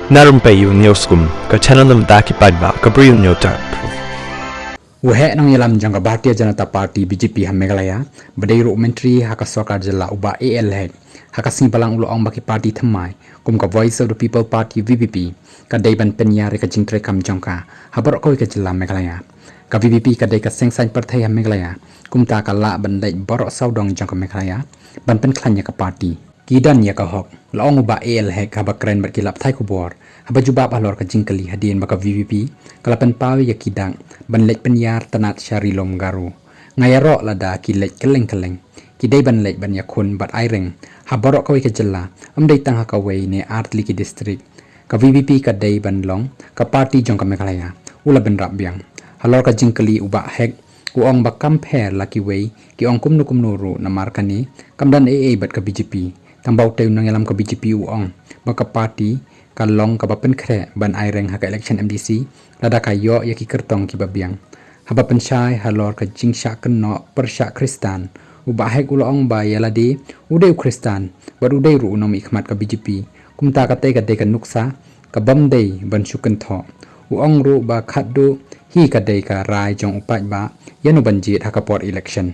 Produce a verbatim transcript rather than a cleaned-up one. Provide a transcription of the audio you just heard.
Na Rympei U News Kum, ka channel na bynta ki paidbah, ka Bri U News Tap. U heh nongïalam jong ka Bharatiya Janata Party, B J P, ha Meghalaya, ba dei ruh u myntri ha ka sorkar jylla, u Bah A L Hek, ha ka sngi Balang u la ong ba ki party thymmai kum ka Voice of the People Party, V P P, ka dei ban pynïar ïa ka jingtrei kam jong ka ha baroh kawei ka jylla Meghalaya. Ka V P P ka dei ka seng saiñ pyrthei ha Meghalaya, kumta ka lah ban leit baroh sawdong jong ka Meghalaya ban pynkhlaiñ ïa ka party. Ki don ïa ka hok, la ong u Bah A L Hek haba kren bad ki lad pathai khubor haba jubab halor ka jingkylli hadien ba ka V P P ka la pynpaw ïa ki dak ban leit pynïar tnat sha Ri Lum Garo. Nga ïaroh lada ki leit kylleng kylleng, ki dei ban leit ban ïakhun bad aireng ha baroh kawei ka jylla, ym dei tang ha kawei ne artylli ki district. Ka V P P ka dei ban long ka party jong ka Meghalaya, u la bynrap biang. Halor ka jingkylli u Bah Hek, u ong ba kam pher la kiwei ki ong kumno kumno ruh namar kane kam don ei ei bad ka B J P. Tang ba utei u nongïalam ka B J P u ong ba ka party ka long kaba pynkhreh ban aireng ha ka election M D C lada ka ïoh ïa ki kyrtong kiba biang. Haba pynshai halor ka jingshah kynnoh pyrshah Khristan, u Bah Hek u la ong ba ïa lade u dei u Khristan bad u dei ruh u nongmihkhmat ka B J P, kumta katei ka dei ka nuksa ka bym dei ban shu kynthoh. U ong ruh ba khatduh hi ka dei ka rai jong u paidbah ïa no ban jied ha ka por election.